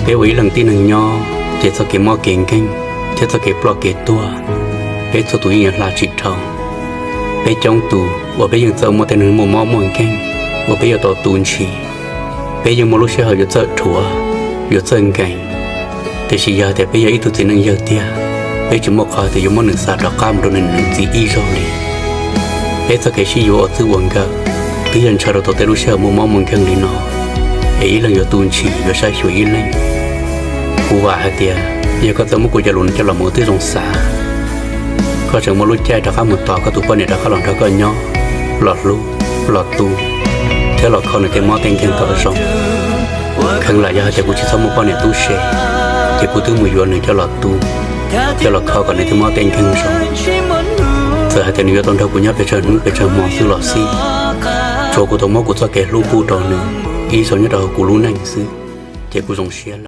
Peb ua ib leeg tib neeg nyob ces txoj kev mob kev nkeeg thiab txoj kev ploj kev tuag, peb txhua tus yeej yuav hla tsis dhau. Peb coob tus uas peb yeej txawj muaj tej neeg muaj mob muaj nkeeg uas peb yuav tau tu ntshis. Peb yeej muaj lub sij hawm yuav txawj dhuav, yuav txawj nkees, tiam sis yog tias peb yog ib tug txiv neej yawg tiag, peb tsis muaj qhov tias yuav muab nws xa rov qab mus rau nws niam nws txiv ib zaug li. Peb txoj kev sib yuav ua txij ua nkawm twb yog ntshaw rau tau tej lub sij hawm muaj mob muaj nkeeg li no, es ib leeg yuav tu ntshis yuav saib xyuas ib leeg. Kuv vam hais tias yog koj txawm muab kuv cov lus no coj los mus ua tib zoo xav, koj tseem muaj lub caij rov qab mus tos koj tus poj niam rov qab los nrog koj nyob, los hlub, los tu, thiab los kho nws tej mob tej nkeeg kom zoo. Kheev lam yog hais tias kuv tsis txhob muaj poj niam tub se, ces kuv twb mus yuav nws coj los tu, coj los kho kom nws tej mob tej nkeeg zoo. Txawm hais tias nws yuav tau nrog kuv nyob pes tsawg hnub pes tsawg hmo xwb los xij, tsuav kuv tau muab kuv txoj kev hlub pub rau nws ib zaug nyob rau hauv kuv lub neej xwb, ces kuv zoo siab.